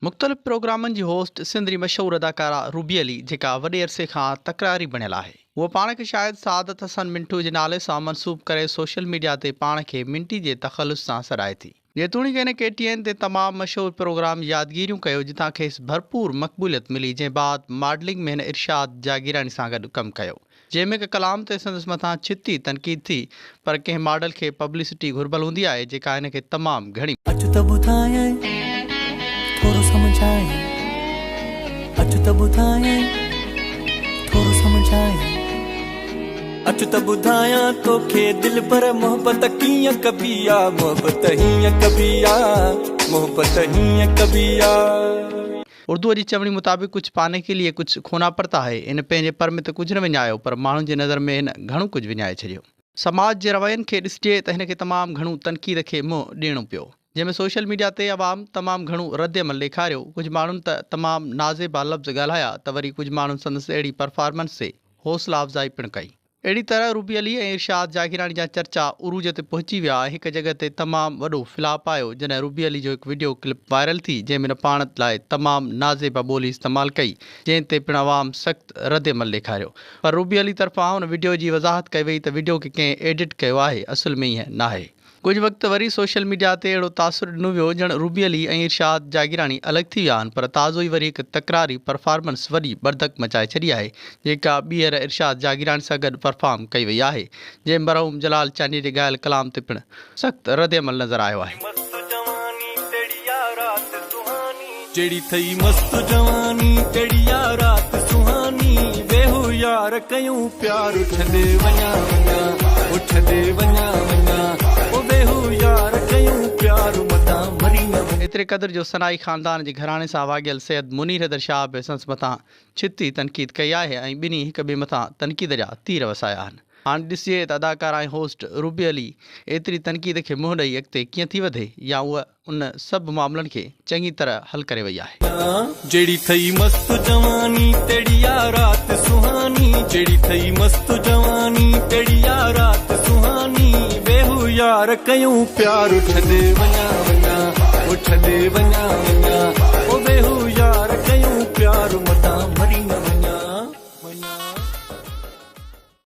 مختلف پروگرامن جي هوسٽ سنڌ جي مشهور اداڪارا روبي علي جيڪا وڏي عرصي کان تڪراري بڻيل آهي. هوء پاڻ کي شايد سعادت حسن منٽو جي نالي سان منسوب ڪري سوشل ميڊيا تي پاڻ کي منٽي جي تخلص سان سڏائي ٿي. جيتوڻيڪ هن ڪي ٽي اين تي تمام مشهور پروگرام يادگيريون ڪيو جتان کيس ڀرپور مقبوليت ملي جنهن بعد ماڊلنگ ۾ هن ارشاد جاگيراڻي سان گڏ ڪم ڪيو. جنهن ۾ هڪ ڪلام تي سندس مٿان ڇتي تنقيد ٿي پر ڪنهن ماڊل کي پبلسٽي گهربل هوندي آهي جيڪا هن کي تمام گهڻي. اچ ته ٻڌايانء ٿورو سمجهايانء اچ ته ٻڌايانء ٿورو سمجهايانء. اچ ته ٻڌايان توکي دلبر محبت ڪيئن ڪبي آ محبت هيئن ڪبي آ محبت هيئن ڪبي آ. اردوء جي چوڻي مطابق ڪجهه پاني ڪي ليي ڪجهه کونا پڙتا هي. هن پنهنجي پر ۾ ته ڪجهه نه وڃايو پر ماڻهن جي نظر ۾ هن گهڻو ڪجهه وڃائي ڇڏيو. سماج جي روين کي ڏسجي ته هن کي تمام گهڻو تنقيد کي منهن ڏيڻو پيو. جنهن ۾ سوشل ميڊيا تي عوام تمام گهڻو رد عمل ڏيکاريو. ڪجهه ماڻهن ته تمام نازيبا لفظ ڳالهايا ته وري ڪجهه ماڻهن سندس اهڙي پرفارمنس تي حوصلا افزائي پڻ ڪئي. اهڙي طرح روبي علي ۽ ارشاد جاگيراڻي جا چرچا عروج تي پهچي ويا ۽ هڪ جڳهه تي تمام وڏو فلاپ آيو جڏهن روبي علي جو هڪ وڊيو ڪلپ وائرل ٿي جنهن ۾ هن پاڻ لاء تمام نازيبا ٻولي استعمال ڪئي جنهن تي پڻ عوام سخت ردعمل ڏيکاريو پر روبي علي طرفان ان وڊيو جي وضاحت ڪئي وئي ته وڊيو کي ڪنهن ايڊٽ ڪيو آهي اصل ۾ ائين ناهي. ڪجهه وقت وري سوشل ميڊيا تي اهڙو تاثر ڏنو ويو ڄڻ روبي علي ۽ ارشاد جاگيراڻي الڳ ٿي ويا آهن پر تازو ئي وري هڪ تڪراري پرفارمنس وڏي ٻڙڌڪ مچائي ڇڏي آهي جيڪا ٻيهر ارشاد جاگيراڻي سان گڏ پرفارم ڪئي وئي آهي جنهن مرحوم جلال چانڊيي جي ڳايل ڪلام تي پڻ سخت ردعمل نظر آيو آهي. مست جواني تهڙي آ رات سهاني. جهڙي ٿئي مست جواني تهڙي آ رات سهاني. ويهو يار ڪيون پيار ڇڏي وڃان وڃان او ڇڏي وڃان وڃان او ويهو يار ڪيون پيار متان مري نه وڃان. ايتري قدر جو ثنائي خاندان جي گهراڻي سان واڳيل سيد منير حيدر شاهه به سندس مٿان ڇتي تنقيد ڪئي آهي ۽ ٻنهي هڪ ٻئي مٿان تنقيد جا تير وسايا آهن. هاڻ ڏسجي ته اداڪارا ۽ هوسٽ روبي علي ايتري تنقيد کي منهن ڏئي اڳتي ڪيئن ٿي وڌي يا هوء ان سڀ معاملن کي چڱي طرح حل ڪري وئي آهي. جهڙي ٿئي مست جواني تهڙي آ رات سهاني جهڙي ٿئي مست جواني تهڙي آ رات سهاني ويهو يار ڪيون پيار ڇڏي وڃان وڃان او ڇڏي وڃان وڃان.